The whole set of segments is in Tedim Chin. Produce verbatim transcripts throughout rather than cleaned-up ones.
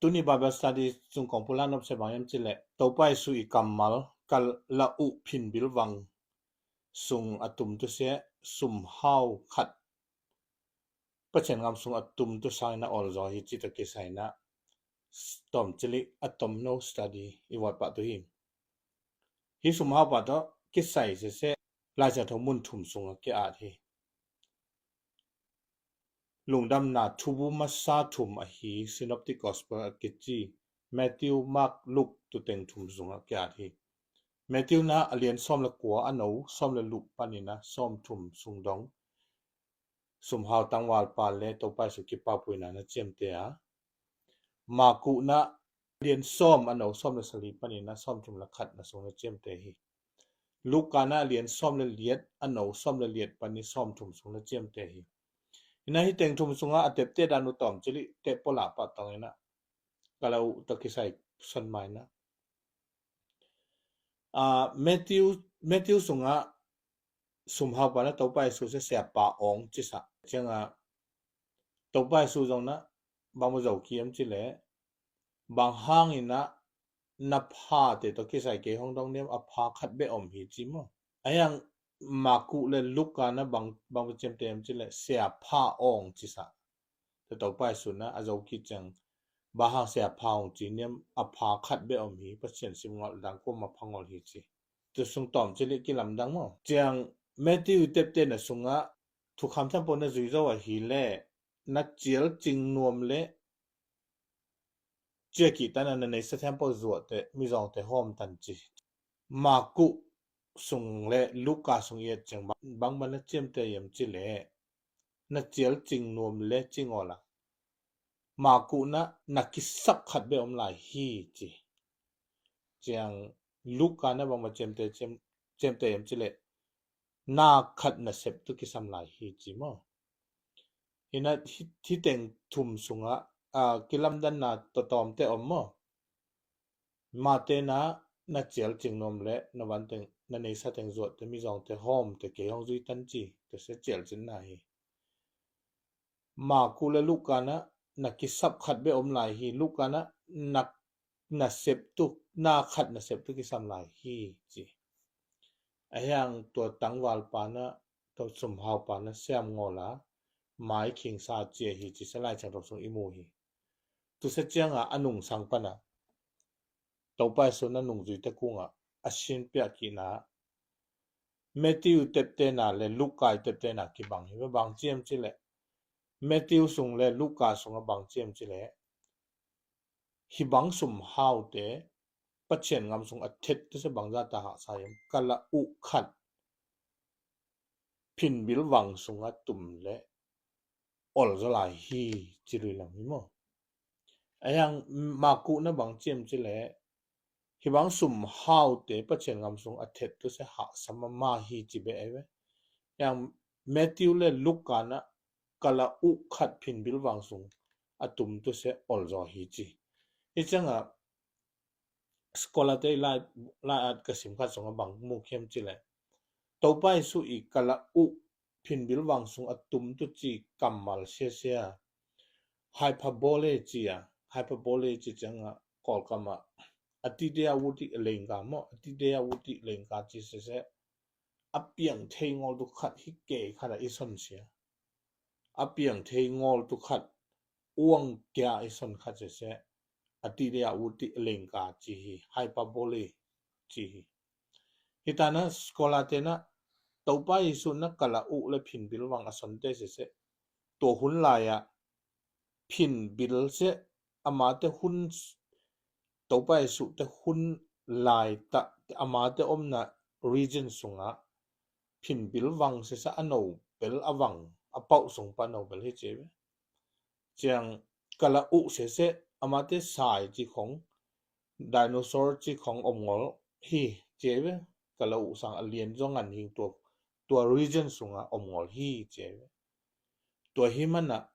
Tuni Bible study sung kong pulak nop se bang hiam cih leh Topa Jesu i kammal ka la uh phinbil vang sung a tum tu se sum hau khat Pasian ngam sung a tum tu sangin a ol zaw hi ci ta kisai na tawm cili a tom no study i wat pah tu hi. Hi sum hau pah tawh kisai sese Lai Siangtho mun thum sungah ki-at hi. Lungdamna thubu masa thum ahi Synoptic Gospel a kici Matthew, Mark, Luke tuteng thum sungah ki-at hi. Matthew na a lian sawm le kua a no sawm le luk panin a sawm thum sung dong sum hau tangvalpa le Topa Jesu kipapuina na ciamte a, Marku na lian sawm a no sawm le sali panin a sawm thum le khat na sung na ciamte hi. Luka na lian sawm le liat a no sawm le liat panin sawm thum sung na ciamte hi. Ina hi teng thum sunga a tepte dan uh tawm cili tep pola pah tawng ina ka la uh ta kisai son mai na. Ah, Matthew, Matthew sunga sum hau pana Topa Jesu se siapa awng cisa. Cianga Topa Jesu zong na bang mu zo kiam cile bang hangina na pha te to kisai kei hong dong niam a pha khat be om hi ci mo. Ayang Marku le Luka na bang bang ciam te am cile siapa awng cisa. Topa Jesu na a zo ki ciang bang hang siapa awng ci niam a pha khat be om hi Pasian sim ngol dang ko ma pha ngol hi ci. Tu sung tawm cili kilamdang maw. Ciang Matthew tepte na sunga Thukham Siangtho na zui zo ahi le na cial cing nuam le ciaki tana na neisa thiam pawh zuahte mizawngte hawm tan ci. Marku sung le Luka sung i et ciang bang bang na ciamte yam ci le na cial cing nuam le cing awla Marku na na kisap khat be om lai hi ci. Ciang Luka na bang ma ciamte ciam ciamte yam ci le na khat na sep tu kisam lai hi ci maw. Ina hi teng thum sunga a kilamdanna tawtawmte om maw. Mate na na cial cing nuam le na vanteng na neisa teng zuahte mizawngte hawmte kei hong zui tan ci. Tese cial cinna hi. Marku le Luka na na kisap khat be om lai hi. Luka na na na sep tu na khat na sep tu kisam lai hi ci. Ahiang tua tangvalpa na tua sumhaupa na siam ngawla mai khingsa cia hi ci sa Lai Siangtho sung i mu hi. Tusa cianga a nungsang pana Topa Jesu na nungzuite kunga a sinpiah kihna Matthew teptena le Luka i teptena kibang hi. Bang ciam ci le Matthew sung le Luka sunga bang ciam ci le hibang sumhaute Pathian ngam sung a thet tuse bangza ta haksa hiam ka la uh khat phinbil vang sunga tum le ol zaw lai hi ci lui lam hi maw. Ayang Marku na bang ciam ci le hibang sumhaute Pathian ngam sung a thet tuse haksa mama hi ci be ai ve. Yang Matthew le Luka na ka la uh khat phinbil vang sung a tum tuse ol zaw hi ci. Hi cianga scholar te lai lai at ka sim khat sunga bang mu khiam ci le Topa Jesu i ka la uh phinbil vang sung a tum tu ci kammal siasia hyperbole ci a hyperbole ci cianga Kawlkama atidea wuti lengka maw atidea wuti lengka ci sese a piang thei ngol tu khat hi kei khat a i son sia a piang thei ngol tu khat uang kia i son khat sese atidea wuti lengka ci hi hyperbole ci hi. Hitana scholar tena Topa Jesu na ka la uh le phinbil vang a sonte sese tua hun lai a phinbil se amate hun Topa Jesu te hun lai ta amate omna region sunga phinbil vang sese a no bel a vang a pauh sung pa no bel hi ci ve. Ciang ka la uh sese amate sai ci khong dinosaur ci khong om ngol hi ci ve. Ka la uh sang a lian zong ngan hing tua tua region sunga om ngol hi ci ve. Tua hi mana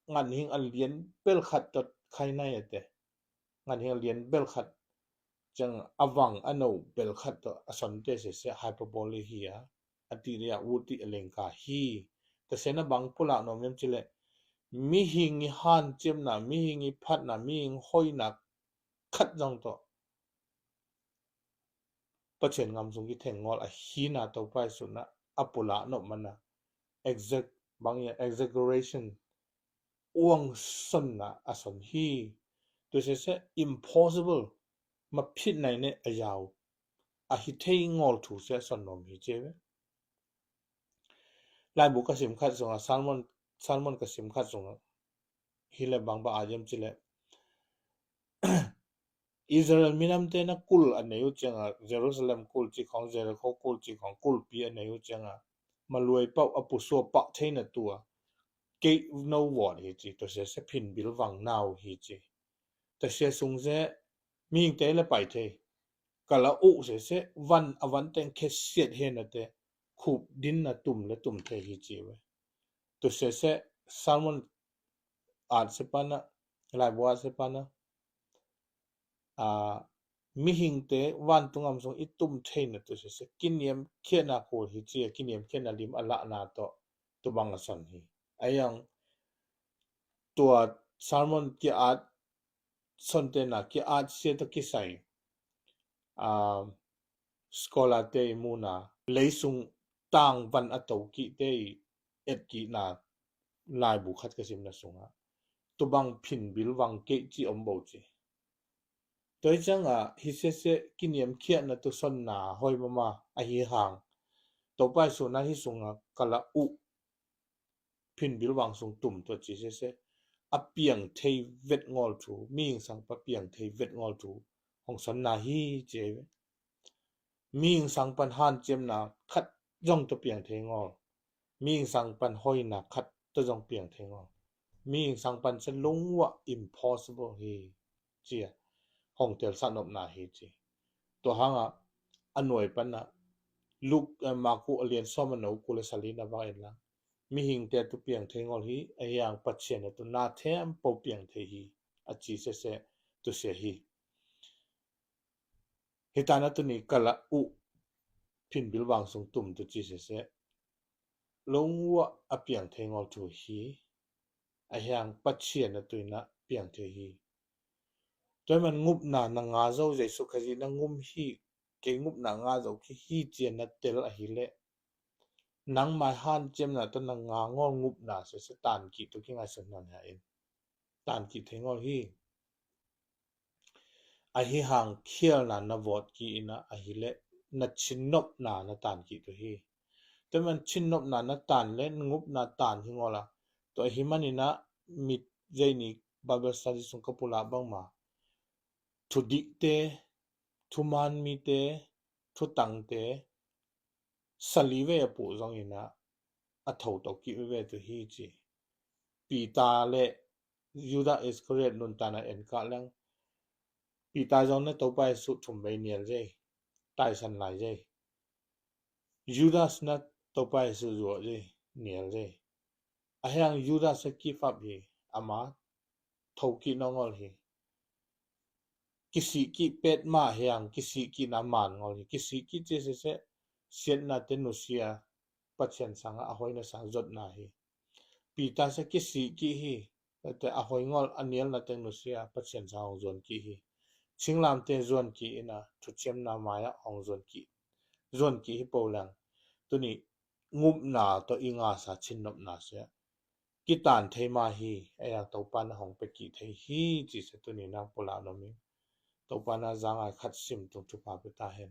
ngan hing a lian bel khat tot khai nai ate ngan hing a lian bel khat ciang a vang a no bel khat tot a sonte sese hyperbole hi a atidea wuti lengka hi. Tasena bang pulak nuam yam ci le mihing i hanciamna, mihing i phatna, mihing hoihna khat zong tawh Pathian gam sung kitheng ngawl ahina Topa Jesu in a pulak nop man a, exag-, bang hiam, exaggeration, uang sonna a son hi. Tua sese impossible, mapit nai ne a yau, a hi thei ngawl thu sia son nuam hi ci ve. Laibu ka sim khat sungah, Salmon, Salmon ka sim khat sungah, hi le bang ba a yam ci le, Israel minamte na kul a nei uh ciangah, Jerusalem kul ci khong, Jericho kul ci khong, kulpi a nei uh ciangah, maluai pauh a pusuah pah theina tua, kei no vawt hi ci, tua sese phinbil vang nau hi ci. Tua sia sung se mihingte le pai thei, kala uh sese van a van teng khesiat henate, khup dinna tum le tum thei hi ci ve. Tua sese Salmon at sepana, laibu at sepana, a, mihingte vantung gam sung i tum theina tua sese kiniam khiatna kul hi ci a, kiniam khiatna lim a lahna tawh tua bang a son hi. A yang tua Salmon ki at, sontena ki at sia tawh kisai, a, scholar te i muna, leisung tangvan a to kihte i et kihna laibu khat ka simna sungah, tua bang phinbil vang kei ci om bo ci. Tua hi ciangah hi sese kiniam khiatna tua sonna hoi mama ahi hang, Topa Jesu in a hi sungah kala uh phinbil vang sung tum tua ci sese a piang thei vet ngawl thu, mihing sang pan piang thei vet ngawl thu hong sonna hi ci ve. Mihing sang pan hanciamna khat zong tua piang thei ngawl, mihing sang pan hoihna khat tua zong piang thei ngawl, mihing sang pan se lungwah impossible hi ci a hong telsak nopna hi ci. Tua hangah a nuai panah Luk, eh, Maku a lian sawm a no kul le sali na bang en lang, mihingte a tu piang thei ngawl hi, a hiang Pathian a tu na them po piang thei hi a ci sese tu sia hi. Hi tana tuni kala uh phinbil vang sung tum tu ci sese lungwah a piang thei ngawl thu hi, a hiang Pathian a tu in a piang thei hi. Tua man ngupna na nga zo, Jesu Khazih na ngum hi, kei ngupna nga zo ki hi ci a na tel ahileh, nangmai hanciamna tawh na nga ngawl ngupna sese tan kih tu kingaihsun nan ha in. Tan kih thei ngawl hi. Ahi hang khialna na vawt kih in a ahileh na cinnopna na tan kih tu hi. Tua man cinnopna na tan le na ngupna tan hi ngawl a. Tua ahi manin a mit zeini Bible study sung ka pulak bangma, thudikte, thuman mite, thutangte, sali vei a puh zongin a, a tho to kih veve tu hi ci. Peter le Judas Iscariot nuntakna en kah leng, Peter zong na Topa Jesu thum vei nial zei, taisan lai zei. Judas na Topa Jesu zuak zei, nial zei. A hiang Judas a kifap hi, ama thokih na ngawl hi. Kisih kih pet mah hiang, kisih kih na man ngawl hi. Kisih kih ci sese, siatna te nusia, Pathian sangah a hoina sang zotna hi. Peter se kisih kih hi. Tate a hoi ngawl a nialna teng nusia, Pathian sang hong zuan kih hi. Singlamte zuan kih in a, thuciamna mai-ah hong zuan kih. Zuan kih hi po leng, tuni ngupna tawh i ngasa cinnopna sia kitan thei mah hi, a hiang Topa na hong pia kih thei hi ci sia tuni nang pulak nuam ing. Topa na zangai khat sim tung thupha pia ta hen.